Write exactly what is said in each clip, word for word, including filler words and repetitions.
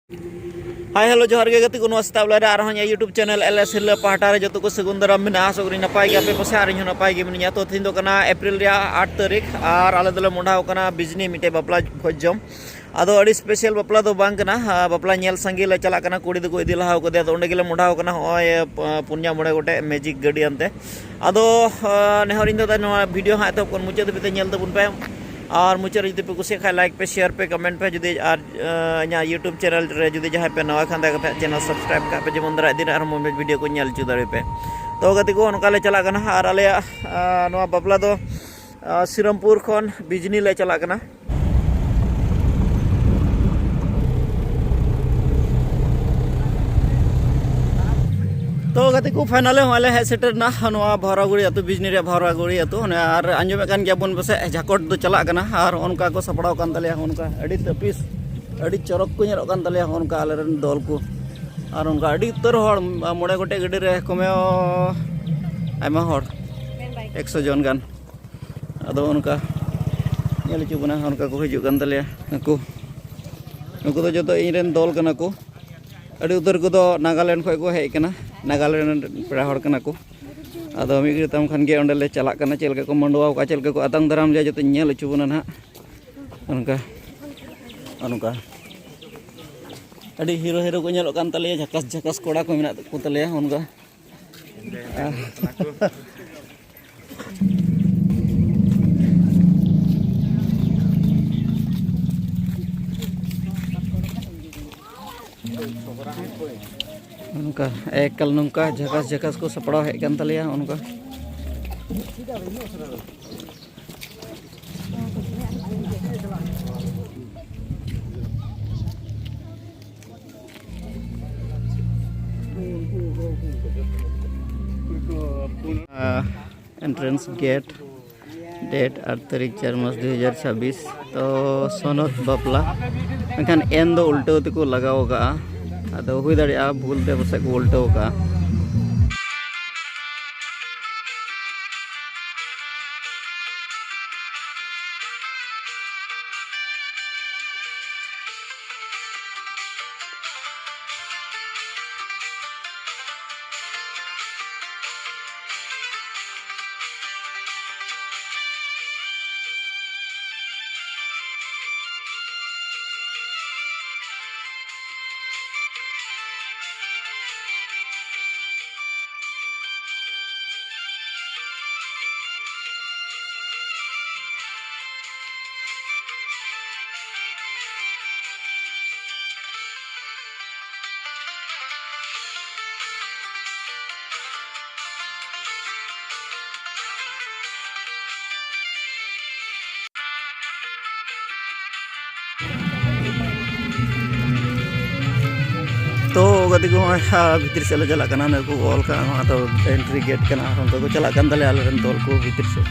Hi hello, ᱡᱚᱦᱟᱨ ᱜᱮ ᱜᱟᱛᱮ ᱠᱚ᱾ ᱱᱚᱣᱟ ᱥᱮᱛᱟᱜ ᱵᱮᱞᱟ ᱨᱮ ᱟᱨᱦᱚᱸ ᱤᱧᱟᱹᱜ YouTube ᱪᱮᱱᱮᱞ ᱮᱞ ᱮᱥ ᱦᱤᱨᱞᱟᱹ ᱯᱟᱦᱴᱟ ᱨᱮ ᱡᱚᱛᱚ ᱠᱚ ᱥᱟᱹᱜᱩᱱ ᱫᱟᱨᱟᱢ ᱢᱮᱱᱟᱜᱼᱟ᱾ ᱟᱥᱚᱜ ᱠᱟᱹᱱᱟᱹᱧ ᱱᱟᱯᱟᱭ ᱜᱮᱭᱟᱯᱮ ᱯᱟᱥᱮ, ᱟᱨ ᱤᱧ ᱦᱚᱸ ᱱᱟᱯᱟᱭ ᱜᱮ ᱢᱤᱱᱟᱹᱧᱟ᱾ ᱛᱚ ᱛᱮᱦᱮᱧ ᱫᱚ ᱠᱟᱱᱟ ᱮᱯᱨᱤᱞ ᱨᱮᱭᱟᱜ ᱟᱴ ᱛᱟᱹᱨᱤᱠᱷ, ᱟᱨ ᱟᱞᱮ ᱫᱚᱞᱮ ᱢᱚᱦᱰᱟᱣ ᱠᱟᱱᱟ ᱵᱤᱡᱽᱱᱤ ᱢᱤᱫᱴᱮᱡ ᱵᱟᱯᱞᱟ ᱵᱷᱚᱡᱽ ᱡᱚᱢ᱾ ᱟᱫᱚ ᱟᱹᱰᱤ ᱥᱯᱮᱥᱟᱞ ᱵᱟᱯᱞᱟ ᱫᱚ ᱵᱟᱝ ᱠᱟᱱᱟ, ᱦᱟ, ᱵᱟᱯᱞᱟ ᱧᱮᱞ ᱥᱟᱸᱜᱮ ᱞᱮ ᱪᱟᱞᱟᱜ ᱠᱟᱱᱟ᱾ ᱠᱩᱲᱤ ᱫᱚᱠᱚ ᱤᱫᱤ ᱞᱟᱦᱟ ᱠᱟᱫᱮᱭᱟ, ᱟᱫᱚ ᱚᱸᱰᱮ ᱜᱮᱞᱮ ᱢᱚᱦᱰᱟᱣ ᱠᱟᱱᱟ᱾ ᱦᱚᱸᱜᱼᱚᱭ ᱯᱩᱱᱭᱟ ᱢᱚᱬᱮ ᱜᱚᱴᱮᱡ ᱢᱮᱡᱤᱠ ᱜᱟᱹᱰᱤ ᱟᱱᱛᱮ᱾ ᱟᱫᱚ ᱱᱮᱦᱚᱨ ᱤᱧ ᱫᱚ ᱱᱚᱣᱟ ᱵᱷᱤᱰᱤᱭᱳ ᱦᱟᱸᱜ ᱮᱛᱚᱦᱚᱵ ᱠᱷᱚᱱ ᱢᱩᱪᱟᱹᱫ ᱫᱷᱟᱹᱵᱤᱡ ᱛᱮ ᱧᱮᱞ ᱛᱟᱵᱚᱱ ᱯᱮ, ᱟᱨ ᱢᱩᱪᱟᱹᱫ ᱨᱮ ᱡᱩᱫᱤ ᱯᱮ ᱠᱩᱥᱤᱭᱟᱜ ᱠᱷᱟᱡ ᱞᱟᱭᱤᱠ ᱯᱮ, ᱥᱮᱭᱟᱨ ᱯᱮ, ᱠᱚᱢᱮᱱᱴ ᱯᱮ᱾ ᱡᱩᱫᱤ ᱟᱨ ᱤᱧᱟᱹᱜ YouTube ᱪᱮᱱᱮᱞ ᱨᱮ ᱡᱩᱫᱤ ᱡᱟᱦᱟᱸᱭ ᱯᱮ ᱱᱟᱣᱟ ᱠᱷᱟᱱ ᱫᱚ ᱠᱟᱛᱮ ᱪᱮᱱᱮᱞ ᱥᱟᱵᱥᱠᱨᱟᱭᱤᱵ ᱠᱟᱜ ᱯᱮ, ᱡᱮᱢᱚᱱ ᱫᱟᱨᱟᱭ ᱫᱤᱱ ᱨᱮ ᱟᱨᱦᱚᱸ ᱢᱚᱡᱽ ᱢᱚᱡᱽ ᱵᱷᱤᱰᱤᱭᱳ ᱠᱚ ᱧᱮᱞ ᱦᱚᱪᱚ ᱫᱟᱲᱮ ᱯᱮ᱾ ᱛᱚ ᱜᱟᱛᱮ ᱠᱚ, ᱚᱱᱠᱟ ᱞᱮ ᱪᱟᱞᱟᱜ ᱠᱟᱱᱟ, ᱟᱨ ᱟᱞᱮᱭᱟᱜ ᱱᱚᱣᱟ ᱵᱟᱯᱞᱟ ᱫᱚ ᱥᱤᱨᱟᱢᱯᱩᱨ ᱠᱷᱚᱱ ᱵᱤᱡᱽᱱᱤ ᱞᱮ ᱪᱟᱞᱟᱜ ᱠᱟᱱᱟ᱾ ᱛᱚ ᱜᱟᱛᱮ ᱠᱚ, ᱯᱷᱟᱭᱱᱟᱞᱤ ᱦᱚᱸᱜᱼᱚᱭ ᱞᱮ ᱦᱮᱡ ᱥᱮᱴᱮᱨ ᱮᱱᱟ ᱱᱚᱣᱟ ᱵᱷᱟᱣᱨᱟᱜᱩᱲᱤ ᱟᱹᱛᱩ, ᱵᱤᱡᱽᱱᱤ ᱨᱮᱭᱟᱜ ᱵᱷᱟᱣᱨᱟᱜᱩᱲᱤ ᱟᱹᱛᱩ᱾ ᱚᱱᱮ ᱟᱨ ᱟᱸᱡᱚᱢᱮᱫ ᱠᱟᱱ ᱜᱮᱭᱟ ᱵᱚᱱ ᱯᱟᱥᱮᱡ ᱡᱷᱟᱠᱚᱴ ᱫᱚ ᱪᱟᱞᱟᱜ ᱠᱟᱱᱟ, ᱟᱨ ᱚᱱᱠᱟ ᱠᱚ ᱥᱟᱯᱲᱟᱣ ᱠᱟᱱ ᱛᱟᱞᱮᱭᱟ, ᱚᱱᱠᱟ ᱟᱹᱰᱤ ᱛᱟᱹᱯᱤᱥ, ᱟᱹᱰᱤ ᱪᱚᱨᱚᱠ ᱠᱚ ᱧᱮᱞᱚᱜ ᱠᱟᱱ ᱛᱟᱞᱮᱭᱟ ᱚᱱᱠᱟ ᱟᱞᱮᱨᱮᱱ ᱫᱚᱞ ᱠᱚ᱾ ᱟᱨ ᱚᱱᱠᱟ ᱟᱹᱰᱤ ᱩᱛᱟᱹᱨ ᱦᱚᱲ, ᱢᱚᱬᱮ ᱜᱚᱴᱮᱡ ᱜᱟᱹᱰᱤ ᱨᱮ ᱠᱚᱢᱮ ᱟᱭᱢᱟ ᱦᱚᱲ, ᱮᱠᱥᱚ ᱡᱚᱱ ᱜᱟᱱ᱾ ᱟᱫᱚ ᱚᱱᱠᱟ ᱧᱮᱞ ᱦᱚᱪᱚ ᱵᱚᱱᱟ, ᱚᱱᱠᱟ ᱠᱚ ᱦᱤᱡᱩᱜ ᱠᱟᱱ ᱛᱟᱞᱮᱭᱟ᱾ ᱱᱩᱠᱩ, ᱱᱩᱠᱩ ᱫᱚ ᱡᱚᱛᱚ ᱤᱧ ᱨᱮᱱ ᱫᱚᱞ ᱠᱟᱱᱟ ᱠᱚ᱾ ᱟᱹᱰᱤ ᱩᱛᱟᱹᱨ ᱠᱚᱫᱚ ᱱᱟᱜᱟᱞᱮᱱᱰ ᱠᱷᱚᱱ ᱠᱚ ᱦᱮᱡ ᱠᱟᱱᱟ, ᱱᱟᱜᱟᱞᱮᱱᱰ ᱨᱮᱱ ᱯᱮᱲᱟ ᱦᱚᱲ ᱠᱟᱱᱟ ᱠᱚ᱾ ᱟᱫᱚ ᱢᱤᱫ ᱜᱷᱟᱹᱲᱤᱡ ᱛᱟᱭᱚᱢ ᱠᱷᱟᱱ ᱜᱮ ᱚᱸᱰᱮ ᱞᱮ ᱪᱟᱞᱟᱜ ᱠᱟᱱᱟ, ᱪᱮᱫ ᱞᱮᱠᱟ ᱠᱚ ᱢᱟᱰᱣᱟ ᱟᱠᱟᱫᱼᱟ, ᱪᱮᱫ ᱞᱮᱠᱟ ᱠᱚ ᱟᱛᱟᱝ ᱫᱟᱨᱟᱢ ᱞᱮᱭᱟ, ᱡᱚᱛᱚᱧ ᱧᱮᱞ ᱦᱚᱪᱚ ᱵᱚᱱᱟ ᱱᱟᱦᱟᱜ᱾ ᱚᱱᱠᱟ, ᱚᱱᱠᱟ ᱟᱹᱰᱤ ᱦᱤᱨᱳ ᱦᱤᱨᱳ ᱠᱚ ᱧᱮᱞᱚᱜ ᱠᱟᱱ ᱛᱟᱞᱮᱭᱟ, ᱡᱷᱟᱠᱟᱥ ᱡᱷᱟᱠᱟᱥ ᱠᱚᱲᱟ ᱠᱚ ᱢᱮᱱᱟᱜ ᱠᱚ ᱛᱟᱞᱮᱭᱟ ᱚᱱᱠᱟ᱾ ᱱᱚᱝᱠᱟ ᱮᱠᱟᱞ ᱱᱚᱝᱠᱟ ᱡᱷᱟᱠᱟᱥ ᱡᱷᱟᱠᱟᱥ ᱠᱚ ᱥᱟᱯᱲᱟᱣ ᱦᱮᱡ ᱠᱟᱱ ᱛᱟᱞᱮᱭᱟ ᱚᱱᱠᱟ᱾ ᱮᱱᱴᱨᱮᱱᱥ ᱜᱮᱴ, ᱰᱮᱴ ᱟᱴ ᱛᱟᱹᱨᱤᱠᱷ ᱪᱟᱨ ᱢᱟᱥ ᱫᱩ ᱦᱟᱡᱟᱨ ᱪᱷᱟᱵᱵᱤᱥ᱾ ᱛᱚ ᱥᱚᱱᱚᱛ ᱵᱟᱯᱞᱟ, ᱢᱮᱱᱠᱷᱟᱱ ᱮᱱ ᱫᱚ ᱩᱞᱴᱟᱹᱣ ᱛᱮᱠᱚ ᱞᱟᱜᱟᱣ ᱟᱠᱟᱜᱼᱟ᱾ ᱟᱫᱚ ᱦᱩᱭ ᱫᱟᱲᱮᱭᱟᱜᱼᱟ ᱵᱷᱩᱞ ᱛᱮ ᱯᱟᱥᱮᱡ ᱠᱚ ᱩᱞᱴᱟᱹᱣ ᱟᱠᱟᱜᱼᱟ᱾ ᱜᱟᱛᱮ ᱠᱚ ᱦᱚᱸᱜᱼᱚᱭ, ᱟᱨ ᱵᱷᱤᱛᱤᱨ ᱥᱮᱫ ᱞᱮ ᱪᱟᱞᱟᱜ ᱠᱟᱱᱟ᱾ ᱱᱚᱜᱼᱚᱭ ᱠᱚ ᱚᱞ ᱠᱟᱜᱼᱟ, ᱱᱚᱣᱟ ᱫᱚ entry gate ᱠᱟᱱᱟ᱾ ᱟᱨ ᱚᱱᱛᱮ ᱠᱚ ᱪᱟᱞᱟᱜ ᱠᱟᱱ ᱛᱟᱞᱮᱭᱟ ᱟᱞᱮ ᱨᱮᱱ ᱫᱚᱞ ᱠᱚ ᱵᱷᱤᱛᱤᱨ ᱥᱮᱫ᱾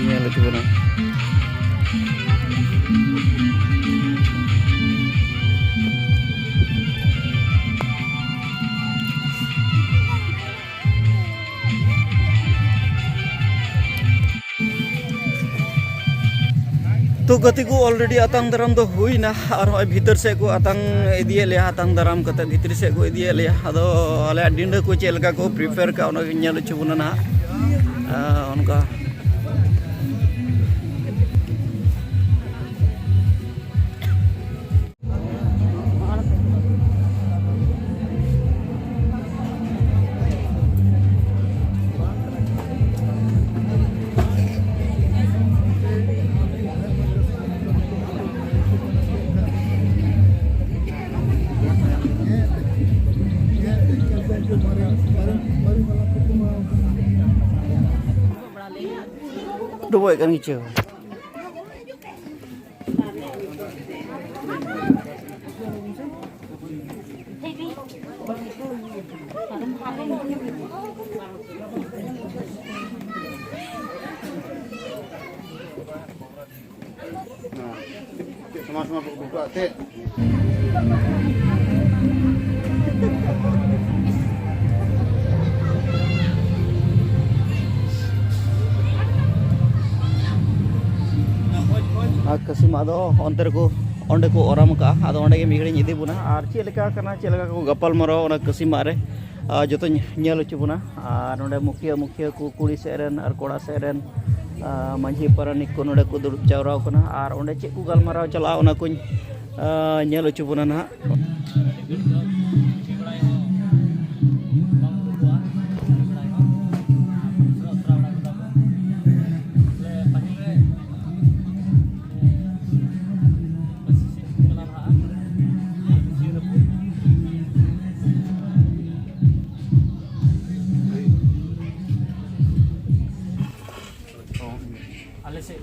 ᱧᱮᱞ ᱦᱚᱪᱚ ᱵᱚᱱᱟ᱾ ᱛᱚ ᱜᱟᱛᱮ ᱠᱚ, already ᱟᱛᱟᱝ ᱫᱟᱨᱟᱢ ᱫᱚ ᱦᱩᱭᱱᱟ, ᱟᱨ ᱱᱚᱜᱼᱚᱭ ᱵᱷᱤᱛᱟᱹᱨ ᱥᱮᱫ ᱠᱚ ᱟᱛᱟᱝ ᱤᱫᱤᱭᱮᱫ ᱞᱮᱭᱟ᱾ ᱟᱛᱟᱝ ᱫᱟᱨᱟᱢ ᱠᱟᱛᱮ ᱵᱷᱤᱛᱨᱤ ᱥᱮᱫ ᱠᱚ ᱤᱫᱤᱭᱮᱫ ᱞᱮᱭᱟ᱾ ᱟᱫᱚ ᱟᱞᱮᱭᱟᱜ ᱰᱤᱸᱰᱟᱹ ᱠᱚ ᱪᱮᱫ ᱞᱮᱠᱟ ᱠᱚ prepare ᱠᱟᱜᱼᱟ, ᱚᱱᱟ ᱜᱮ ᱧᱮᱞ ᱦᱚᱪᱚ ᱵᱚᱱᱟ ᱱᱟᱦᱟᱜ᱾ ᱟᱨ ᱚᱱᱠᱟ ᱰᱩᱵᱟᱹᱜ ᱠᱟᱱ ᱜᱮᱪᱚ᱾ ᱥᱚᱢᱟᱱ ᱥᱚᱢᱟᱱ ᱠᱚ ᱩᱰᱩᱠᱚᱜᱼᱟ ᱛᱮ᱾ ᱟᱨ ᱠᱟᱹᱥᱤ ᱢᱟᱜ ᱫᱚ ᱚᱱᱛᱮ ᱨᱮᱠᱚ, ᱚᱸᱰᱮ ᱠᱚ ᱚᱨᱟᱢ ᱠᱟᱜᱼᱟ᱾ ᱟᱫᱚ ᱚᱸᱰᱮ ᱜᱮ ᱢᱤᱫ ᱜᱷᱟᱹᱲᱤᱡ ᱤᱧ ᱤᱫᱤ ᱵᱚᱱᱟ, ᱟᱨ ᱪᱮᱫ ᱞᱮᱠᱟ ᱠᱟᱱᱟ, ᱪᱮᱫ ᱞᱮᱠᱟ ᱠᱚ ᱜᱟᱯᱟᱞ ᱢᱟᱨᱟᱣᱟ ᱚᱱᱟ ᱠᱟᱹᱥᱤ ᱢᱟᱜ ᱨᱮ, ᱟᱨ ᱡᱚᱛᱚᱧ ᱧᱮᱞ ᱦᱚᱪᱚ ᱵᱚᱱᱟ᱾ ᱟᱨ ᱱᱚᱰᱮ ᱢᱩᱠᱷᱤᱭᱟᱹ, ᱢᱩᱠᱷᱤᱭᱟᱹ ᱠᱚ ᱠᱩᱲᱤ ᱥᱮᱫ ᱨᱮᱱ ᱟᱨ ᱠᱚᱲᱟ ᱥᱮᱫ ᱨᱮᱱ, ᱟᱨ ᱢᱟᱹᱡᱷᱤ ᱯᱟᱨᱟᱱᱤᱠ ᱠᱚ ᱱᱚᱰᱮ ᱠᱚ ᱫᱩᱲᱩᱵ ᱡᱟᱣᱨᱟ ᱟᱠᱟᱱᱟ, ᱟᱨ ᱚᱸᱰᱮ ᱪᱮᱫ ᱠᱚ ᱜᱟᱞᱢᱟᱨᱟᱣ ᱪᱟᱞᱟᱜᱼᱟ, ᱚᱱᱟ ᱠᱚᱧ, ᱟᱨ ᱧᱮᱞ ᱦᱚᱪᱚ ᱵᱚᱱᱟ ᱱᱟᱦᱟᱜ᱾ ᱟᱞᱮ ᱥᱮᱫ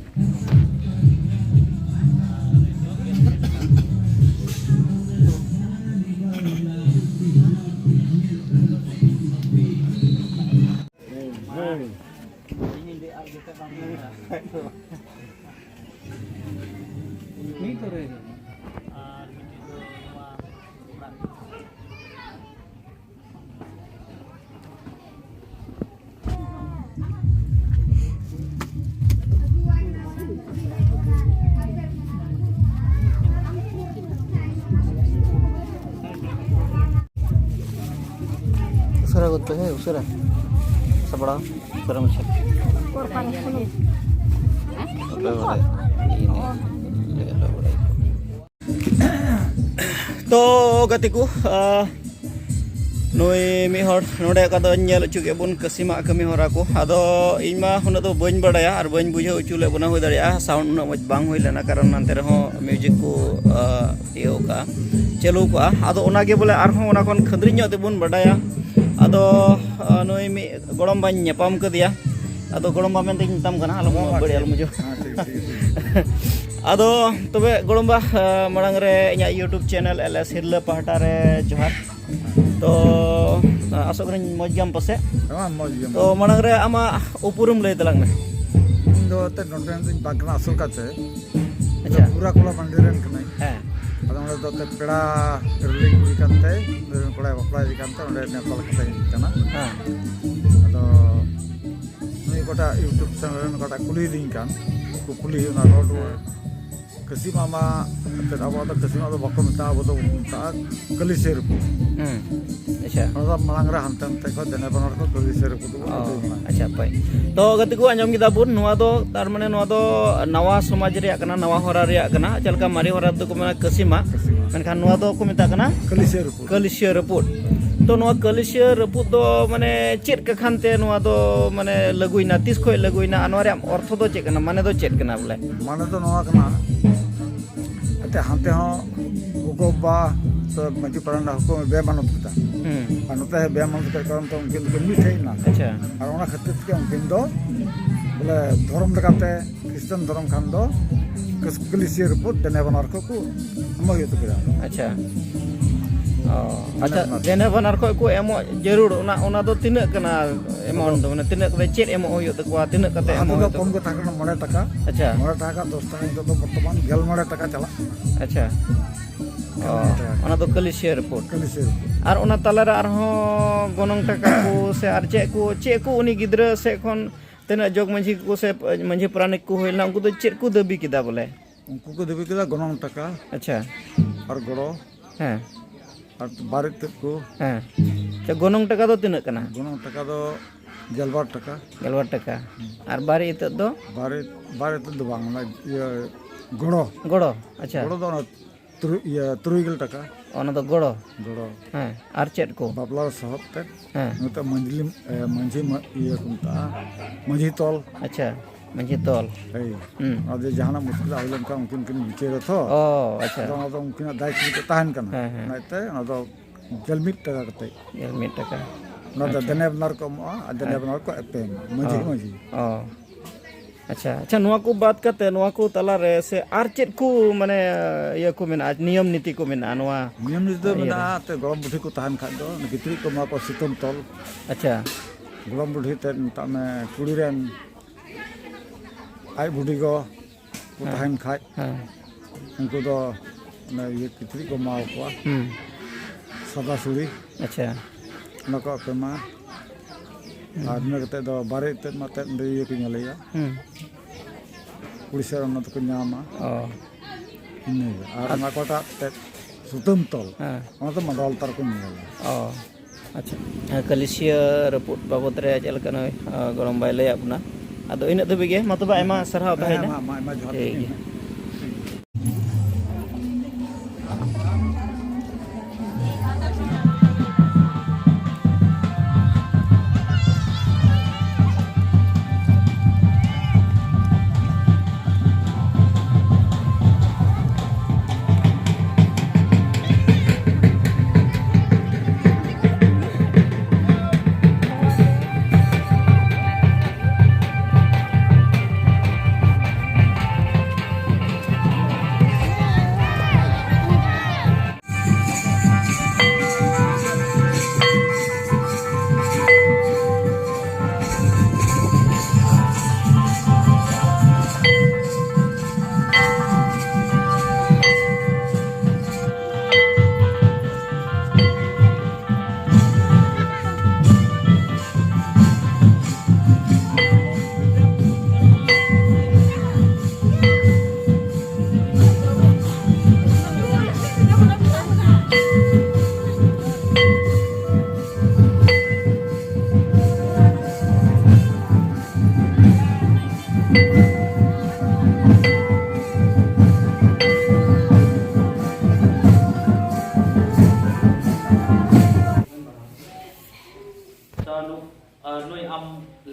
ᱛᱟᱦᱮᱸ ᱩᱥᱟᱹᱨᱟ ᱥᱟᱯᱲᱟᱣ ᱩᱥᱟᱹᱨᱟ ᱢᱟᱪᱷᱟ᱾ ᱚᱠᱚᱭ ᱵᱟᱲᱟᱭ? ᱤᱧ ᱞᱟᱹᱭ ᱟᱞᱚ ᱵᱟᱲᱟᱭ᱾ ᱛᱚ ᱜᱟᱛᱮ ᱠᱚ, ᱟᱸ, ᱱᱩᱭ ᱢᱤᱫ ᱦᱚᱲ ᱱᱚᱰᱮ ᱚᱠᱟ ᱫᱚ ᱧᱮᱞ ᱦᱚᱪᱚ ᱠᱮᱫ ᱵᱚᱱ ᱠᱟᱹᱥᱤᱢᱟᱜ ᱠᱟᱹᱢᱤ ᱦᱚᱨᱟ ᱠᱚ᱾ ᱟᱫᱚ ᱤᱧ ᱢᱟ ᱩᱱᱟᱹᱜ ᱫᱚ ᱵᱟᱹᱧ ᱵᱟᱲᱟᱭᱟ ᱟᱨ ᱵᱟᱹᱧ ᱵᱩᱡᱷᱟᱹᱣ ᱦᱚᱪᱚ ᱞᱮᱫ ᱵᱚᱱᱟ, ᱦᱩᱭ ᱫᱟᱲᱮᱭᱟᱜᱼᱟ ᱥᱟᱣᱩᱱᱰ ᱩᱱᱟᱹᱜ ᱢᱚᱡᱽ ᱵᱟᱝ ᱦᱩᱭ ᱞᱮᱱᱟ, ᱠᱟᱨᱚᱱ ᱱᱟᱱᱛᱮ ᱨᱮᱦᱚᱸ ᱢᱤᱣᱡᱤᱠ ᱠᱚ, ᱟᱸ, ᱤᱭᱟᱹ ᱠᱟᱜᱼᱟ, ᱪᱟᱹᱞᱩ ᱠᱟᱜᱼᱟ᱾ ᱟᱫᱚ ᱚᱱᱟᱜᱮ ᱵᱚᱞᱮ ᱟᱨᱦᱚᱸ ᱚᱱᱟ ᱠᱷᱚᱱ ᱠᱷᱟᱹᱫᱽᱨᱤᱧ ᱧᱚᱜ ᱛᱮᱵᱚᱱ ᱵᱟᱰᱟᱭᱟ᱾ ᱟᱫᱚ, ᱟᱸ, ᱱᱩᱭ ᱢᱤᱫ ᱜᱚᱲᱚᱢ ᱵᱟᱧ ᱧᱟᱯᱟᱢ ᱠᱮᱫᱮᱭᱟ᱾ ᱟᱫᱚ ᱜᱚᱲᱚᱢ ᱵᱟ ᱢᱮᱱᱛᱮᱧ ᱢᱮᱛᱟᱢ ᱠᱟᱱᱟ, ᱟᱞᱚᱢ ᱵᱟᱹᱲᱤᱡ ᱟᱞᱚᱢ ᱵᱩᱡᱷᱟᱹᱣ᱾ ᱦᱮᱸ, ᱴᱷᱤᱠ, ᱴᱷᱤᱠ, ᱴᱷᱤᱠ᱾ ᱟᱫᱚ ᱛᱚᱵᱮ ᱜᱚᱲᱚᱢ ᱵᱟ, ᱟᱸ, ᱢᱟᱲᱟᱝ ᱨᱮ ᱤᱧᱟᱹᱜ YouTube ᱪᱮᱱᱮᱞ ᱮᱞ ᱮᱥ ᱦᱤᱨᱞᱟᱹ ᱯᱟᱦᱴᱟ ᱨᱮ ᱡᱚᱦᱟᱨ᱾ ᱛᱚ, ᱟᱸ, ᱟᱥᱚᱜ ᱠᱟᱹᱱᱟᱹᱧ ᱢᱚᱡᱽ ᱜᱮᱭᱟᱢ ᱯᱟᱥᱮᱡ? ᱦᱮᱸ, ᱢᱚᱡᱽ ᱜᱮ, ᱛᱚ, ᱢᱚᱡᱽ᱾ ᱢᱟᱲᱟᱝ ᱨᱮ ᱟᱢᱟᱜ ᱩᱯᱨᱩᱢ ᱞᱟᱹᱭ ᱛᱟᱞᱟᱝ ᱢᱮ᱾ ᱤᱧ ᱫᱚ ᱮᱱᱛᱮᱫ ᱱᱚᱰᱮ ᱨᱮᱱ ᱫᱚᱧ ᱵᱟᱝ ᱠᱟᱱᱟ ᱟᱥᱚᱞ ᱠᱟᱛᱮ᱾ ᱤᱧ ᱫᱚ ᱟᱪᱪᱷᱟ᱾ ᱯᱩᱨᱟ ᱠᱚᱞᱟ ᱢᱟᱱᱰᱤ ᱨᱮᱱ ᱠᱟᱹᱱᱟᱹᱧ᱾ ᱦᱮᱸ᱾ ᱟᱫᱚ ᱱᱚᱰᱮ ᱫᱚ ᱮᱱᱛᱮᱫ ᱯᱮᱲᱟ ᱨᱤᱞᱤ ᱦᱩᱭ ᱠᱟᱱᱛᱮ, ᱩᱱᱤ ᱨᱮᱱ ᱠᱚᱲᱟᱭ ᱵᱟᱯᱞᱟ ᱤᱫᱤ ᱠᱟᱱᱛᱮ, ᱚᱸᱰᱮ ᱱᱮᱣᱛᱟ ᱞᱮᱠᱟᱛᱮ ᱦᱮᱡ ᱠᱟᱱᱟ᱾ ᱦᱮᱸ᱾ ᱟᱫᱚ ᱱᱩᱭ ᱚᱠᱟᱴᱟᱜ YouTube ᱪᱮᱱᱮᱞ ᱨᱮᱱ ᱚᱠᱟᱴᱟᱜ ᱠᱩᱞᱤᱭᱮᱫᱤᱧ ᱠᱟᱱ, ᱠᱩᱠᱞᱤ ᱚᱱᱟ ᱨᱚᱲ ᱨᱩᱣᱟᱹᱲ᱾ ᱦᱮᱸ᱾ ᱠᱟᱹᱥᱤ ᱢᱟᱢᱟ, ᱮᱱᱛᱮᱫ ᱟᱵᱚᱣᱟᱜ ᱫᱚ ᱠᱟᱹᱥᱤ ᱢᱟ ᱫᱚ ᱵᱟᱠᱚ ᱢᱮᱛᱟᱜᱼᱟ, ᱟᱵᱚ ᱫᱚᱵᱚᱱ ᱢᱮᱛᱟᱜᱼᱟ ᱠᱟᱹᱞᱤ ᱥᱮᱨ ᱠᱚ᱾ ᱦᱩᱸ᱾ ᱟᱪᱪᱷᱟ᱾ ᱚᱱᱟ ᱫᱚ ᱢᱟᱲᱟᱝ ᱨᱮ ᱦᱟᱱᱛᱮ ᱱᱟᱛᱮ ᱠᱷᱚᱱ ᱫᱮᱱᱮ ᱵᱟᱱᱟᱨ ᱠᱚ ᱠᱟᱹᱞᱤ ᱥᱮᱨ ᱠᱚ ᱫᱚᱵᱚᱱ ᱚ, ᱟᱹᱜᱩ ᱢᱮᱱᱟ᱾ ᱟᱪᱪᱷᱟ, ᱯᱟᱹᱭ᱾ ᱛᱚ, ᱜᱟᱛᱮ ᱠᱚ, ᱟᱸᱡᱚᱢ ᱠᱮᱫᱟ ᱵᱚᱱ, ᱱᱚᱣᱟ ᱫᱚ, ᱛᱟᱨ ᱢᱟᱱᱮ, ᱱᱚᱣᱟ ᱫᱚ ᱱᱟᱣᱟ ᱥᱚᱢᱟᱡᱽ ᱨᱮᱭᱟᱜ ᱠᱟᱱᱟ, ᱱᱟᱣᱟ ᱦᱚᱨᱟ ᱨᱮᱭᱟᱜ ᱠᱟᱱᱟ᱾ ᱪᱮᱫ ᱞᱮᱠᱟ ᱢᱟᱨᱮ ᱦᱚᱨᱟ ᱫᱚᱠᱚ ᱢᱮᱱᱟ ᱠᱟᱹᱥᱤ ᱢᱟ, ᱠᱟᱹᱥᱤ ᱢᱟ᱾ ᱢᱮᱱᱠᱷᱟᱱ ᱱᱚᱣᱟ ᱫᱚ ᱠᱚ ᱢᱮᱛᱟᱜ ᱠᱟᱱᱟ ᱠᱟᱹᱞᱤ ᱥᱮᱨ ᱨᱟᱹᱯᱩᱫ᱾ ᱠᱟᱹᱞᱤᱥᱤᱭᱟᱹ ᱨᱟᱹᱯᱩᱫ᱾ ᱛᱚ, ᱱᱚᱣᱟ ᱠᱟᱹᱞᱤᱥᱤᱭᱟᱹ ᱨᱟᱹᱯᱩᱫ ᱫᱚ, ᱢᱟᱱᱮ, ᱪᱮᱫ ᱠᱟᱠᱷᱟᱱ ᱛᱮ ᱱᱚᱣᱟ ᱫᱚ, ᱢᱟᱱᱮ, ᱞᱟᱹᱜᱩᱭᱮᱱᱟ? ᱛᱤᱥ ᱠᱷᱚᱱ ᱞᱟᱹᱜᱩᱭᱮᱱᱟ? ᱟᱨ ᱱᱚᱣᱟ ᱨᱮᱭᱟᱜ ᱚᱨᱛᱷᱚ ᱫᱚ ᱪᱮᱫ ᱠᱟᱱᱟ? ᱢᱟᱱᱮ ᱫᱚ ᱪᱮᱫ ᱠᱟᱱᱟ ᱵᱚᱞᱮ? ᱢᱟᱱᱮ ᱫᱚ ᱱᱚᱣᱟ ᱠᱟᱱᱟ, ᱮᱱᱛᱮ ᱦᱟᱱᱛᱮ ᱦᱚᱸ ᱜᱚᱜᱚ ᱵᱟᱵᱟ ᱥᱮ ᱢᱟᱹᱡᱷᱤ ᱯᱟᱨᱟᱱᱤᱠ ᱦᱚᱸᱠᱚ ᱵᱮᱢᱟᱱᱚᱛ ᱠᱮᱫᱟ᱾ ᱦᱩᱸ᱾ ᱟᱨ ᱱᱚᱛᱮ ᱦᱚᱸ ᱵᱮᱢᱟᱱᱚᱛ ᱠᱮᱫ ᱠᱟᱨᱚᱱ ᱛᱮ ᱩᱱᱠᱤᱱ ᱫᱚᱠᱤᱱ ᱢᱤᱫ ᱴᱷᱮᱡ ᱮᱱᱟ᱾ ᱟᱪᱪᱷᱟ᱾ ᱟᱨ ᱚᱱᱟ ᱠᱷᱟᱹᱛᱤᱨ ᱛᱮᱜᱮ ᱩᱱᱠᱤᱱ ᱫᱚ ᱵᱚᱞᱮ ᱫᱷᱚᱨᱚᱢ ᱞᱮᱠᱟᱛᱮ ᱠᱷᱨᱤᱥᱴᱟᱱ ᱫᱷᱚᱨᱚᱢ ᱠᱷᱟᱱ ᱫᱚ ᱠᱟᱹᱥ-, ᱠᱟᱹᱞᱤᱥᱤᱭᱟᱹ ᱨᱟᱹᱯᱩᱫ ᱫᱮᱱᱮ ᱵᱟᱱᱟᱨ ᱠᱚ ᱠᱚ ᱮᱢᱚᱜ ᱦᱩᱭᱩᱜ ᱛᱟᱹᱠᱤᱱᱟ᱾ ᱟᱪᱪᱷᱟ᱾ ᱚ, ᱫᱮᱱᱮ ᱟᱪᱪᱷᱟ, ᱵᱟᱱᱟᱨ᱾ ᱫᱮᱱᱮ ᱵᱟᱱᱟᱨ ᱠᱷᱚᱡ ᱠᱚ ᱮᱢᱚᱜ ᱡᱟᱹᱨᱩᱲ, ᱚᱱᱟ, ᱚᱱᱟ ᱫᱚ ᱛᱤᱱᱟᱹᱜ ᱠᱟᱱᱟ amount ᱫᱚ? ᱢᱟᱱᱮ, ᱛᱤᱱᱟᱹᱜ ᱠᱟᱛᱮ ᱪᱮᱫ ᱮᱢᱚᱜ ᱦᱩᱭᱩᱜ ᱛᱟᱠᱚᱣᱟ, ᱛᱤᱱᱟᱹᱜ ᱠᱟᱛᱮ ᱞᱟᱦᱟ ᱮᱢᱚᱜ ᱛᱮᱫᱚ ᱦᱩᱭᱩᱜ ᱠᱚᱢ ᱛᱟᱠᱚᱣᱟ? ᱜᱮ ᱛᱟᱦᱮᱸ ᱠᱟᱱᱟ, ᱢᱚᱬᱮ ᱴᱟᱠᱟ᱾ ᱟᱪᱪᱷᱟ᱾ ᱢᱚᱬᱮ ᱴᱟᱠᱟ ᱠᱷᱚᱱ ᱫᱚᱥ ᱴᱟᱠᱟ, ᱱᱤᱛᱚᱜ ᱫᱚ ᱵᱚᱨᱛᱚᱢᱟᱱ ᱜᱮᱞ ᱢᱚᱬᱮ ᱴᱟᱠᱟ ᱪᱟᱞᱟᱜ ᱠᱟᱱᱟ᱾ ᱟᱪᱪᱷᱟ᱾ ᱚ, ᱜᱮᱞ ᱢᱚᱬᱮ ᱴᱟᱠᱟ᱾ ᱚᱱᱟ ᱫᱚ ᱠᱟᱹᱞᱤᱥᱤᱭᱟᱹ ᱨᱟᱹᱯᱩᱫ᱾ ᱠᱟᱹᱞᱤᱥᱤᱭᱟᱹ ᱨᱟᱹᱯᱩᱫ᱾ ᱟᱨ ᱚᱱᱟ ᱛᱟᱞᱟᱨᱮ ᱟᱨᱦᱚᱸ ᱜᱚᱱᱚᱝ ᱴᱟᱠᱟ ᱠᱚ ᱥᱮ ᱟᱨ ᱪᱮᱫ ᱠᱚ, ᱪᱮᱫ ᱠᱚ ᱩᱱᱤ ᱜᱤᱫᱽᱨᱟᱹ ᱥᱮᱫ ᱠᱷᱚᱱ ᱛᱤᱱᱟᱹᱜ ᱡᱚᱜᱽ ᱢᱟᱹᱡᱷᱤ ᱠᱚ ᱥᱮ ᱢᱟᱹᱡᱷᱤ ᱯᱟᱨᱟᱱᱤᱠ ᱠᱚ ᱦᱩᱭ ᱞᱮᱱᱟ, ᱩᱱᱠᱩ ᱫᱚ ᱪᱮᱫ ᱠᱚ ᱫᱟᱹᱵᱤ ᱠᱮᱫᱟ ᱵᱚᱞᱮ? ᱩᱱᱠᱩ ᱠᱚ ᱫᱟᱹᱵᱤ ᱠᱮᱫᱟ ᱜᱚᱱᱚᱝ ᱴᱟᱠᱟ ᱟᱪᱪᱷᱟ᱾ ᱟᱨ ᱜᱚᱲᱚ ᱦᱮᱸ᱾ ᱟᱨ ᱵᱟᱨᱮᱛ ᱛᱮᱫ ᱠᱚ᱾ ᱦᱮᱸ᱾ ᱜᱚᱱᱚᱝ ᱴᱟᱠᱟ ᱫᱚ ᱛᱤᱱᱟᱹᱜ ᱠᱟᱱᱟ? ᱜᱚᱱᱚᱝ ᱴᱟᱠᱟ ᱫᱚ ᱜᱮᱞᱵᱟᱨ ᱴᱟᱠᱟ᱾ ᱜᱮᱞᱵᱟᱨ ᱴᱟᱠᱟ᱾ ᱦᱩᱸ᱾ ᱟᱨ ᱵᱟᱨ ᱤᱛᱟᱹᱫ ᱫᱚ? ᱵᱟᱨ ᱤᱛᱟᱹᱫ, ᱵᱟᱨ ᱤᱛᱟᱹᱫ ᱫᱚ ᱵᱟᱝ, ᱚᱱᱟ ᱤᱭᱟᱹ, ᱜᱚᱲᱚ᱾ ᱜᱚᱲᱚ, ᱟᱪᱪᱷᱟ᱾ ᱜᱚᱲᱚ ᱫᱚ ᱚᱱᱟ ᱛᱩᱨᱩᱭ, ᱤᱭᱟᱹ, ᱛᱩᱨᱩᱭ ᱜᱮᱞ ᱴᱟᱠᱟ᱾ ᱚᱱᱟ ᱫᱚ ᱜᱚᱲᱚ? ᱜᱚᱲᱚ᱾ ᱦᱮᱸ, ᱟᱨ ᱪᱮᱫ ᱠᱚ? ᱵᱟᱯᱞᱟ ᱨᱮ ᱥᱚᱦᱚᱫ ᱛᱮ᱾ ᱦᱮᱸ᱾ ᱱᱚᱛᱮ ᱢᱟᱹᱡᱷᱤ, ᱮ, ᱢᱟᱹᱡᱷᱤ ᱢᱟ-, ᱤᱭᱟᱹ ᱠᱚ ᱢᱮᱛᱟᱜᱼᱟ, ᱢᱟᱹᱡᱷᱤ ᱛᱚᱞ᱾ ᱟᱪᱪᱷᱟ, ᱢᱟᱹᱡᱷᱤ ᱛᱚᱞ᱾ ᱦᱳᱭ᱾ ᱦᱩᱸ᱾ ᱟᱫᱚ ᱡᱟᱦᱟᱱᱟᱜ ᱢᱩᱥᱠᱤᱞ ᱦᱩᱭ ᱞᱮᱱᱠᱷᱟᱱ ᱩᱱᱠᱤᱱ ᱠᱤᱱ ᱵᱤᱪᱟᱹᱨᱟ ᱛᱚ᱾ ᱚ, ᱟᱪᱪᱷᱟ᱾ ᱟᱫᱚ ᱚᱱᱟ ᱫᱚ ᱩᱱᱠᱤᱱᱟᱜ ᱫᱟᱭ ᱠᱤᱱ ᱛᱟᱦᱮᱱ ᱠᱟᱱᱟ᱾ ᱦᱮᱸ, ᱦᱮᱸ᱾ ᱚᱱᱟᱛᱮ ᱚᱱᱟ ᱫᱚ ᱜᱮᱞ ᱢᱤᱫ ᱴᱟᱠᱟ ᱠᱟᱛᱮ᱾ ᱜᱮᱞ ᱢᱤᱫ ᱴᱟᱠᱟ᱾ ᱚᱱᱟ ᱫᱚ ᱟᱪᱪᱷᱟ᱾ ᱫᱮᱱᱮ ᱵᱟᱱᱟᱨ ᱠᱚ ᱮᱢᱚᱜᱼᱟ ᱟᱨ ᱫᱮᱱᱮ ᱦᱮᱸ᱾ ᱵᱟᱱᱟᱨ ᱠᱚ ᱮᱯᱮᱢ, ᱢᱟᱹᱡᱷᱤ ᱚ᱾ ᱢᱟᱹᱡᱷᱤ᱾ ᱚ᱾ ᱟᱪᱪᱷᱟ, ᱟᱪᱪᱷᱟ, ᱱᱚᱣᱟ ᱠᱚ ᱵᱟᱫ ᱠᱟᱛᱮ, ᱱᱚᱣᱟ ᱠᱚ ᱛᱟᱞᱟᱨᱮ ᱥᱮ ᱟᱨ ᱪᱮᱫ ᱠᱚ, ᱢᱟᱱᱮ, ᱤᱭᱟᱹ ᱠᱚ ᱢᱮᱱᱟᱜᱼᱟ, ᱱᱤᱭᱚᱢ ᱱᱤᱛᱤ ᱠᱚ ᱢᱮᱱᱟᱜᱼᱟ ᱱᱚᱣᱟ ᱱᱤᱭᱚᱢ ᱱᱤᱛᱤ ᱫᱚ ᱤᱭᱟᱹ ᱨᱮ? ᱢᱮᱱᱟᱜᱼᱟ, ᱛᱮ ᱜᱚᱲᱚᱢ ᱵᱩᱰᱷᱤ ᱠᱚ ᱛᱟᱦᱮᱱ ᱠᱷᱟᱡ ᱫᱚ, ᱠᱤᱪᱨᱤᱡ ᱠᱚ ᱮᱢᱟ ᱠᱚᱣᱟ ᱥᱤᱛᱩᱝ ᱛᱚᱞ᱾ ᱟᱪᱪᱷᱟ᱾ ᱜᱚᱲᱚᱢ ᱵᱩᱰᱷᱤ ᱛᱮ ᱢᱮᱛᱟᱜ ᱢᱮ, ᱠᱩᱲᱤ ᱨᱮᱱ ᱟᱡ ᱵᱩᱰᱷᱤ ᱜᱚ ᱠᱚ ᱦᱮᱸ᱾ ᱛᱟᱦᱮᱱ ᱠᱷᱟᱡ, ᱦᱮᱸ᱾ ᱩᱱᱠᱩ ᱫᱚ ᱚᱱᱮ ᱤᱭᱟᱹ ᱠᱤᱪᱨᱤᱡ ᱠᱚ ᱮᱢᱟ ᱠᱚᱣᱟ, ᱦᱩᱸ᱾ ᱥᱟᱫᱟ ᱥᱩᱲᱤ᱾ ᱟᱪᱪᱷᱟ᱾ ᱚᱱᱟ ᱠᱚ ᱮᱢᱟ᱾ ᱦᱩᱸ᱾ ᱟᱨ ᱤᱱᱟᱹ ᱠᱟᱛᱮ ᱫᱚ ᱵᱟᱨᱮ ᱤᱛᱟᱹᱫ ᱢᱟ ᱮᱱᱛᱮᱫ ᱚᱸᱰᱮ ᱤᱭᱟᱹ ᱠᱚ ᱧᱮᱞᱮᱭᱟ᱾ ᱦᱩᱸ᱾ ᱠᱩᱲᱤ ᱥᱮᱫ ᱚᱱᱟ ᱫᱚᱠᱚ ᱧᱟᱢᱟ᱾ ᱚ᱾ ᱤᱱᱟᱹᱜᱮ᱾ ᱟᱨ ᱟᱨ ᱚᱱᱟ ᱚᱠᱟᱴᱟᱜ ᱮᱱᱛᱮᱫ ᱥᱩᱛᱟᱹᱢ ᱛᱚᱞ, ᱦᱮᱸ᱾ ᱚᱱᱟ ᱫᱚ ᱢᱟᱰᱣᱟ ᱞᱟᱛᱟᱨ ᱠᱚ ᱧᱮᱞᱟ᱾ ᱚ᱾ ᱟᱪᱪᱷᱟ᱾ ᱦᱮᱸ, ᱠᱟᱹᱞᱤᱥᱤᱭᱟᱹ ᱨᱟᱹᱯᱩᱫ ᱵᱟᱵᱚᱫ ᱨᱮ ᱪᱮᱫ ᱞᱮᱠᱟ ᱱᱩᱭ, ᱟ, ᱜᱚᱲᱚᱢ ᱵᱟᱭ ᱞᱟᱹᱭᱟᱫ ᱵᱚᱱᱟ᱾ ᱟᱫᱚ ᱤᱱᱟᱹᱜ ᱫᱷᱟᱹᱵᱤᱡ ᱜᱮ᱾ ᱢᱟ ᱛᱚᱵᱮ, ᱟᱭᱢᱟ ᱥᱟᱨᱦᱟᱣ ᱦᱮᱸ, ᱛᱟᱦᱮᱸᱭᱮᱱᱟ᱾ ᱢᱟ, ᱢᱟ, ᱟᱭᱢᱟ ᱡᱚᱦᱟᱨ᱾ ᱴᱷᱤᱠ ᱜᱮ᱾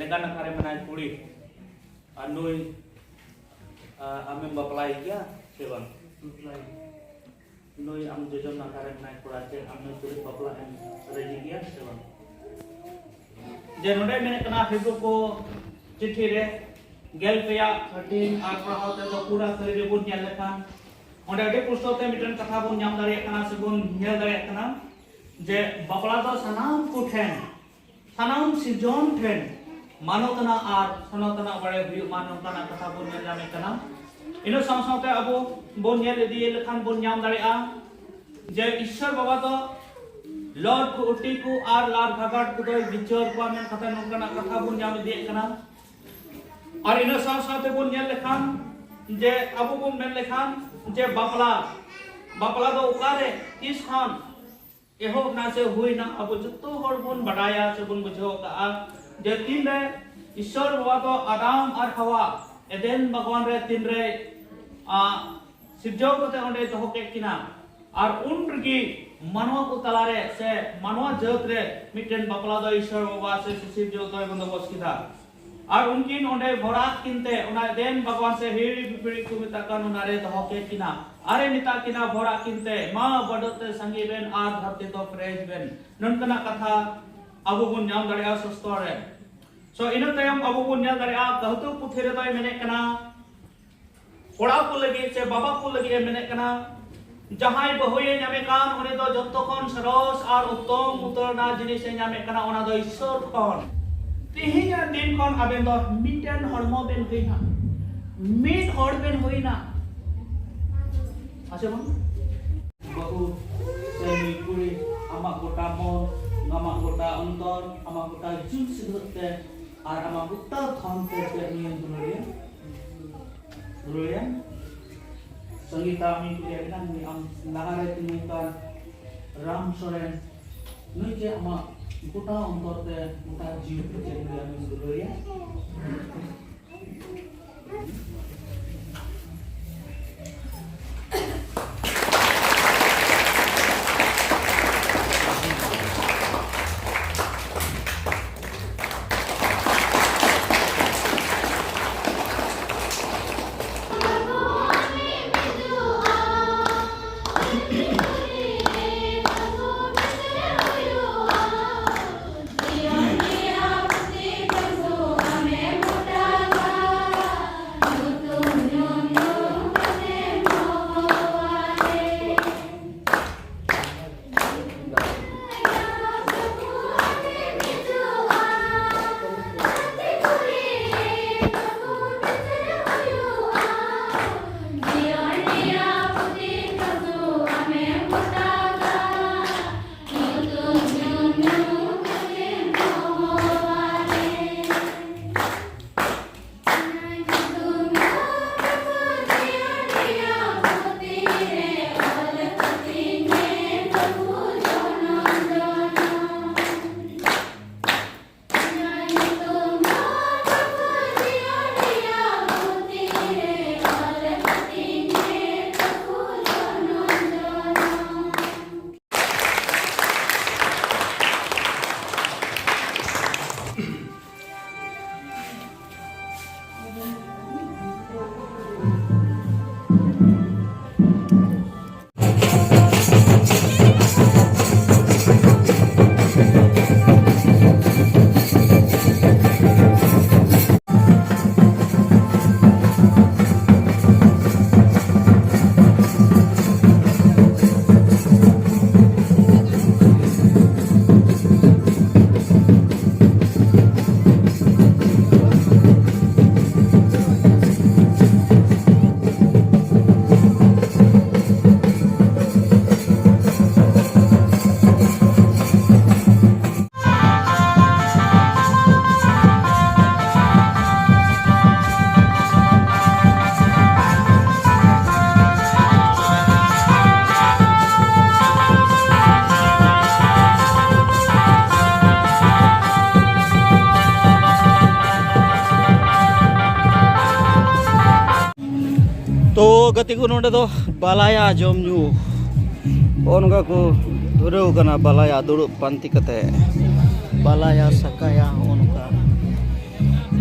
ᱮᱸᱜᱟ ᱱᱟᱠᱷᱟ ᱨᱮ ᱢᱮᱱᱟᱭ ᱠᱩᱲᱤ, ᱟᱨ ᱱᱩᱭ, ᱟ, ᱟᱢᱮᱢ ᱵᱟᱯᱞᱟᱭ ᱜᱮᱭᱟ ᱥᱮ ᱵᱟᱝ? ᱱᱩᱭ ᱟᱢ ᱡᱚᱡᱚᱢ ᱱᱟᱠᱷᱟ ᱨᱮ ᱢᱮᱱᱟᱭ ᱠᱚᱲᱟ, ᱪᱮᱫ ᱟᱢ ᱱᱩᱭ ᱛᱩᱞᱩᱡ ᱵᱟᱯᱞᱟ ᱮᱢ ᱨᱟᱹᱡᱤ ᱜᱮᱭᱟ ᱥᱮ ᱵᱟᱝ? ᱡᱮ ᱱᱚᱰᱮ ᱢᱮᱱᱮᱫ ᱠᱟᱱᱟ, ᱦᱤᱡᱩᱜ ᱠᱚ ᱪᱤᱴᱷᱤ ᱨᱮ ᱜᱮᱞ ᱯᱮᱭᱟ ᱦᱟᱹᱴᱤᱧ ᱟᱨ ᱯᱟᱲᱦᱟᱣ ᱛᱮᱫᱚ ᱯᱩᱨᱟᱹ ᱛᱷᱟᱹᱨᱤ ᱨᱮᱵᱚᱱ ᱧᱮᱞ ᱞᱮᱠᱷᱟᱱ, ᱚᱸᱰᱮ ᱟᱹᱰᱤ ᱯᱩᱥᱴᱟᱹᱣ ᱛᱮ ᱢᱤᱫᱴᱮᱱ ᱠᱟᱛᱷᱟ ᱵᱚᱱ ᱧᱟᱢ ᱫᱟᱲᱮᱭᱟᱜ ᱠᱟᱱᱟ ᱥᱮ ᱵᱚᱱ ᱧᱮᱞ ᱫᱟᱲᱮᱭᱟᱜ ᱠᱟᱱᱟ ᱡᱮ ᱵᱟᱯᱞᱟ ᱫᱚ ᱥᱟᱱᱟᱢ ᱠᱚ ᱴᱷᱮᱱ, ᱥᱟᱱᱟᱢ ᱥᱤᱨᱡᱚᱱ ᱴᱷᱮᱱ ᱢᱟᱱᱚᱛ ᱟᱱᱟᱜ ᱟᱨ ᱥᱚᱱᱚᱛ ᱟᱱᱟᱜ ᱵᱟᱲᱟᱭ ᱦᱩᱭᱩᱜ ᱢᱟ, ᱱᱚᱝᱠᱟᱱᱟᱜ ᱠᱟᱛᱷᱟ ᱵᱚᱱ ᱧᱮᱞ ᱧᱟᱢᱮᱫ ᱠᱟᱱᱟ᱾ ᱤᱱᱟᱹ ᱥᱟᱶ ᱥᱟᱶᱛᱮ ᱟᱵᱚ ᱵᱚᱱ ᱧᱮᱞ ᱤᱫᱤᱭᱮᱫ ᱞᱮᱠᱷᱟᱱ ᱵᱚᱱ ᱧᱟᱢ ᱫᱟᱲᱮᱭᱟᱜᱼᱟ ᱡᱮ ᱤᱥᱥᱚᱨ ᱵᱟᱵᱟ ᱫᱚ ᱞᱚᱨ ᱠᱚ ᱩᱴᱤ ᱠᱚ ᱟᱨ ᱞᱟᱨ ᱜᱷᱟᱜᱟᱲ ᱠᱚᱫᱚᱭ ᱵᱤᱪᱟᱹᱨ ᱠᱚᱣᱟ ᱢᱮᱱ ᱠᱟᱛᱮ ᱱᱚᱝᱠᱟᱱᱟᱜ ᱠᱟᱛᱷᱟ ᱵᱚᱱ ᱧᱟᱢ ᱤᱫᱤᱭᱮᱫ ᱠᱟᱱᱟ᱾ ᱟᱨ ᱤᱱᱟᱹ ᱥᱟᱶ ᱥᱟᱶᱛᱮ ᱵᱚᱱ ᱧᱮᱞ ᱞᱮᱠᱷᱟᱱ ᱡᱮ ᱟᱵᱚ ᱵᱚᱱ ᱢᱮᱱ ᱞᱮᱠᱷᱟᱱ ᱡᱮ ᱵᱟᱯᱞᱟ, ᱵᱟᱯᱞᱟ ᱫᱚ ᱚᱠᱟᱨᱮ ᱛᱤᱥ ᱠᱷᱚᱱ ᱮᱦᱚᱵ ᱱᱟ ᱥᱮ ᱦᱩᱭᱱᱟ, ᱟᱵᱚ ᱡᱚᱛᱚ ᱦᱚᱲ ᱵᱚᱱ ᱵᱟᱰᱟᱭᱟ ᱥᱮ ᱵᱚᱱ ᱵᱩᱡᱷᱟᱹᱣ ᱠᱟᱜᱼᱟ ᱡᱮ ᱛᱤᱱᱨᱮ ᱤᱥᱥᱚᱨ ᱵᱟᱵᱟ ᱫᱚ ᱟᱫᱟᱢ ᱟᱨ ᱦᱟᱣᱟ ᱮᱫᱮᱱ ᱵᱟᱜᱽᱣᱟᱱ ᱨᱮ ᱛᱤᱱᱨᱮ, ᱟ, ᱥᱤᱨᱡᱟᱹᱣ ᱠᱟᱛᱮ ᱚᱸᱰᱮᱭ ᱫᱚᱦᱚ ᱠᱮᱫ ᱠᱤᱱᱟ, ᱟᱨ ᱩᱱ ᱨᱮᱜᱮ ᱢᱟᱱᱣᱟ ᱠᱚ ᱛᱟᱞᱟᱨᱮ ᱥᱮ ᱢᱟᱱᱣᱟ ᱡᱟᱹᱛ ᱨᱮ ᱢᱤᱫᱴᱮᱱ ᱵᱟᱯᱞᱟ ᱫᱚ ᱤᱥᱥᱚᱨ ᱵᱟᱵᱟ ᱥᱮ ᱥᱤᱥᱤᱨ ᱡᱟᱹᱛ ᱫᱚᱭ ᱵᱚᱱᱫᱳᱵᱚᱥ ᱠᱮᱫᱟ᱾ ᱟᱨ ᱩᱱᱠᱤᱱ ᱚᱸᱰᱮ ᱵᱷᱚᱨᱟᱜ ᱠᱤᱱ ᱛᱮ ᱚᱱᱟ ᱮᱫᱮᱱ ᱵᱟᱜᱽᱣᱟᱱ ᱥᱮ ᱦᱤᱦᱤᱲᱤ ᱯᱤᱯᱤᱲᱤ ᱠᱚ ᱢᱮᱛᱟᱜ ᱠᱟᱱ, ᱚᱱᱟ ᱨᱮ ᱫᱚᱦᱚ ᱠᱮᱫ ᱠᱤᱱᱟ᱾ ᱟᱨᱮ ᱢᱮᱛᱟᱜ ᱠᱤᱱᱟ ᱵᱷᱚᱨᱟᱜ ᱠᱤᱱ ᱛᱮ, "ᱢᱟ ᱵᱟᱹᱰᱟᱹᱜ ᱛᱮ ᱥᱟᱸᱜᱮ ᱵᱮᱱ ᱟᱨ ᱫᱷᱟᱹᱨᱛᱤ ᱫᱚ ᱯᱮᱨᱮᱡ ᱵᱮᱱ", ᱱᱚᱝᱠᱟᱱᱟᱜ ᱠᱟᱛᱷᱟ ᱟᱵᱚ ᱵᱚᱱ ᱧᱟᱢ ᱫᱟᱲᱮᱭᱟᱜᱼᱟ ᱥᱟᱥᱛᱚ ᱨᱮ᱾ So, ᱤᱱᱟᱹ ᱛᱟᱭᱚᱢ ᱟᱵᱚ ᱵᱚᱱ ᱧᱮᱞ ᱫᱟᱲᱮᱭᱟᱜᱼᱟ, ᱠᱟᱹᱦᱩᱛᱩ ᱯᱩᱛᱷᱤ ᱨᱮᱫᱚᱭ ᱢᱮᱱᱮᱫ ᱠᱟᱱᱟ, ᱠᱚᱲᱟ ᱠᱚ ᱞᱟᱹᱜᱤᱫ ᱥᱮ ᱵᱟᱵᱟ ᱠᱚ ᱞᱟᱹᱜᱤᱫ ᱮ ᱢᱮᱱᱮᱫ ᱠᱟᱱᱟ, ᱡᱟᱦᱟᱸᱭ ᱵᱟᱹᱦᱩᱭᱮ ᱧᱟᱢᱮ ᱠᱟᱱ, ᱩᱱᱤ ᱫᱚ ᱡᱚᱛᱚ ᱠᱷᱚᱱ ᱥᱚᱨᱚᱥ ᱟᱨ ᱩᱛᱛᱚᱢ ᱩᱛᱟᱹᱨ ᱨᱮᱱᱟᱜ ᱡᱤᱱᱤᱥ ᱮ ᱧᱟᱢᱮᱫ ᱠᱟᱱᱟ, ᱚᱱᱟ ᱫᱚ ᱤᱥᱥᱚᱨ ᱠᱷᱚᱱ᱾ ᱛᱮᱦᱮᱧᱟᱜ ᱫᱤᱱ ᱠᱷᱚᱱ ᱟᱵᱮᱱ ᱫᱚ ᱢᱤᱫᱴᱮᱱ ᱦᱚᱲᱢᱚ ᱵᱮᱱ ᱦᱩᱭᱱᱟ, ᱢᱤᱫ ᱦᱚᱲ ᱵᱮᱱ ᱦᱩᱭᱱᱟ᱾ ᱟᱪᱪᱷᱟ ᱵᱟᱝ? ᱵᱟᱹᱦᱩ ᱥᱮ ᱱᱩᱭ ᱠᱩᱲᱤ, ᱟᱢᱟᱜ ᱜᱚᱴᱟ ᱢᱚᱱ, ᱟᱢᱟᱜ ᱜᱚᱴᱟ ᱚᱱᱛᱚᱨ, ᱟᱢᱟᱜ ᱜᱚᱴᱟ ᱡᱤᱞ ᱥᱤᱫᱷᱟᱹᱜ ᱛᱮ ᱟᱨ ᱟᱢᱟᱜ ᱜᱚᱴᱟ ᱫᱷᱚᱱ ᱛᱮ ᱪᱮᱫ ᱱᱩᱭᱮᱢ ᱫᱩᱞᱟᱹᱲᱮᱭᱟ? ᱫᱩᱞᱟᱹᱲᱮᱭᱟ? ᱥᱚᱝᱜᱤᱛᱟ, ᱟᱢᱤᱧ ᱠᱩᱞᱤᱭᱮᱫ ᱢᱮᱭᱟ, ᱱᱩᱭ ᱟᱢ ᱞᱟᱦᱟᱨᱮ ᱛᱤᱸᱜᱩ ᱠᱟᱱ ᱨᱟᱢ ᱥᱚᱨᱮᱱ, ᱱᱩᱭ ᱪᱮᱫ ᱟᱢᱟᱜ ᱜᱚᱴᱟ ᱚᱱᱛᱚᱨ ᱛᱮ, ᱜᱚᱴᱟ ᱡᱤᱣᱤ ᱛᱮ ᱪᱮᱫ ᱱᱩᱭ ᱟᱢᱮᱢ ᱫᱩᱞᱟᱹᱲᱮᱭᱟ? ᱜᱟᱛᱮ ᱠᱚ, ᱱᱚᱰᱮ ᱫᱚ ᱵᱟᱞᱟᱭᱟ ᱡᱚᱢ ᱧᱩ, ᱱᱚᱜᱼᱚ ᱱᱚᱝᱠᱟ ᱠᱚ ᱫᱷᱩᱨᱟᱹᱣ ᱠᱟᱱᱟ, ᱵᱟᱞᱟᱭᱟ ᱫᱩᱲᱩᱵ ᱯᱟᱱᱛᱮ ᱠᱟᱛᱮ, ᱵᱟᱞᱟᱭᱟ ᱥᱟᱠᱟᱭᱟ, ᱱᱚᱜᱼᱚ ᱱᱚᱝᱠᱟ᱾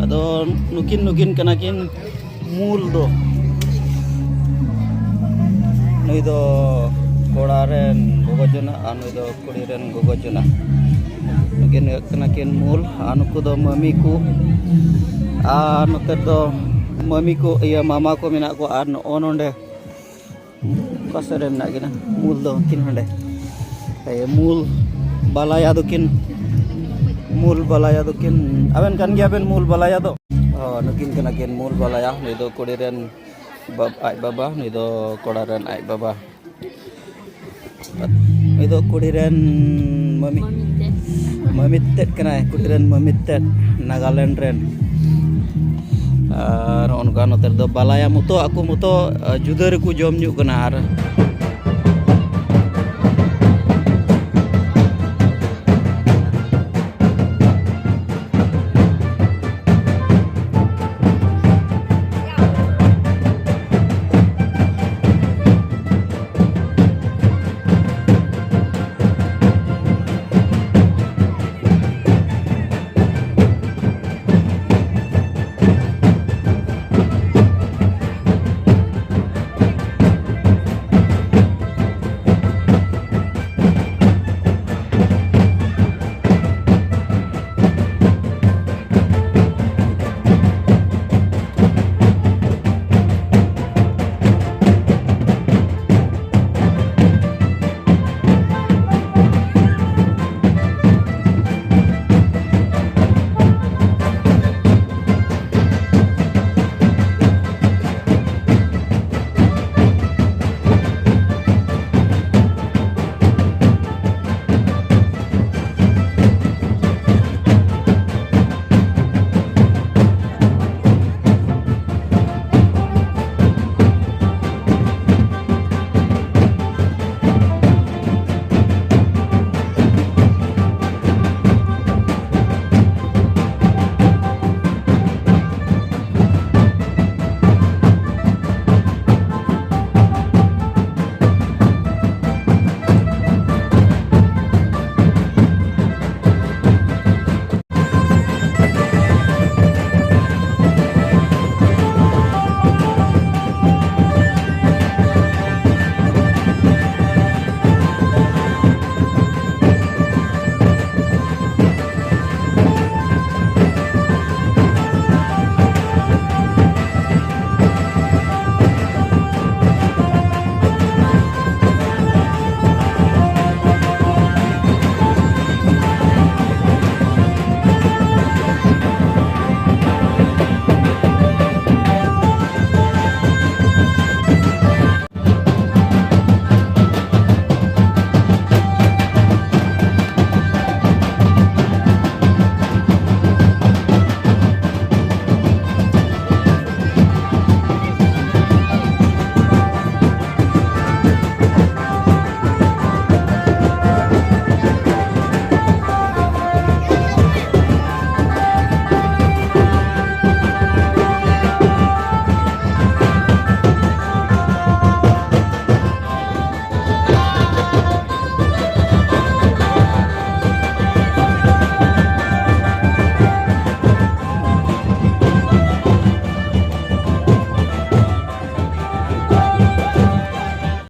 ᱟᱫᱚ ᱱᱩᱠᱤᱱ, ᱱᱩᱠᱤᱱ ᱠᱟᱱᱟ ᱠᱤᱱ ᱢᱩᱞ ᱫᱚ᱾ ᱱᱩᱭ ᱫᱚ ᱠᱚᱲᱟ ᱨᱮᱱ ᱜᱚᱜᱚ ᱡᱚᱱᱟ ᱟᱨ ᱱᱩᱭ ᱫᱚ ᱠᱩᱲᱤ ᱨᱮᱱ ᱜᱚᱜᱚ ᱡᱚᱱᱟ᱾ ᱱᱩᱠᱤᱱ ᱦᱩᱭᱩᱜ ᱠᱟᱱᱟ ᱠᱤᱱ ᱢᱩᱞ, ᱟᱨ ᱱᱩᱠᱩ ᱫᱚ ᱢᱟᱹᱢᱤ ᱠᱚ᱾ ᱟᱨ ᱱᱚᱛᱮ ᱫᱚ ᱢᱟᱹᱢᱤ ᱠᱚ, ᱤᱭᱟᱹ, ᱢᱟᱢᱟ ᱠᱚ ᱢᱮᱱᱟᱜ ᱠᱚᱣᱟ᱾ ᱟᱨ ᱱᱚᱜᱼᱚ ᱱᱚᱰᱮ ᱚᱠᱟ ᱥᱮᱫ ᱨᱮ ᱢᱮᱱᱟᱜ ᱠᱤᱱᱟ ᱢᱩᱞ ᱫᱚ? ᱩᱱᱠᱤᱱ ᱦᱟᱸᱰᱮ, ᱮ, ᱢᱩᱞ ᱵᱟᱞᱟᱭᱟ ᱫᱚᱠᱤᱱ, ᱢᱩᱞ ᱵᱟᱞᱟᱭᱟ ᱫᱚᱠᱤᱱ, ᱟᱵᱮᱱ ᱠᱟᱱ ᱜᱮᱭᱟ ᱵᱮᱱ ᱢᱩᱞ ᱵᱟᱞᱟᱭᱟ ᱫᱚ? ᱚ, ᱱᱩᱠᱤᱱ ᱠᱟᱱᱟ ᱠᱤᱱ ᱢᱩᱞ ᱵᱟᱞᱟᱭᱟ᱾ ᱱᱩᱭ ᱫᱚ ᱠᱩᱲᱤ ᱨᱮᱱ ᱵᱟᱵ-, ᱟᱡ ᱵᱟᱵᱟ, ᱱᱩᱭ ᱫᱚ ᱠᱚᱲᱟ ᱨᱮᱱ ᱟᱡ ᱵᱟᱵᱟ᱾ ᱱᱩᱭ ᱫᱚ ᱠᱩᱲᱤ ᱨᱮᱱ ᱢᱟᱹᱢᱤ, ᱢᱟᱹᱢᱤ ᱛᱮᱫ᱾ ᱢᱟᱹᱢᱤ ᱛᱮᱫ ᱠᱟᱱᱟᱭ, ᱠᱩᱲᱤ ᱨᱮᱱ ᱢᱟᱹᱢᱤ ᱛᱮᱫ, ᱱᱟᱜᱟᱞᱮᱱᱰ ᱨᱮᱱ᱾ ᱟᱨ ᱱᱚᱜᱼᱚ ᱱᱚᱝᱠᱟ ᱱᱚᱛᱮ ᱨᱮᱫᱚ ᱵᱟᱞᱟᱭᱟ ᱢᱚᱛᱚ, ᱟᱠᱚ ᱢᱚᱛᱚ, ᱟ, ᱡᱩᱫᱟᱹ ᱨᱮᱠᱚ ᱡᱚᱢ ᱧᱩᱜ ᱠᱟᱱᱟ᱾ ᱟᱨ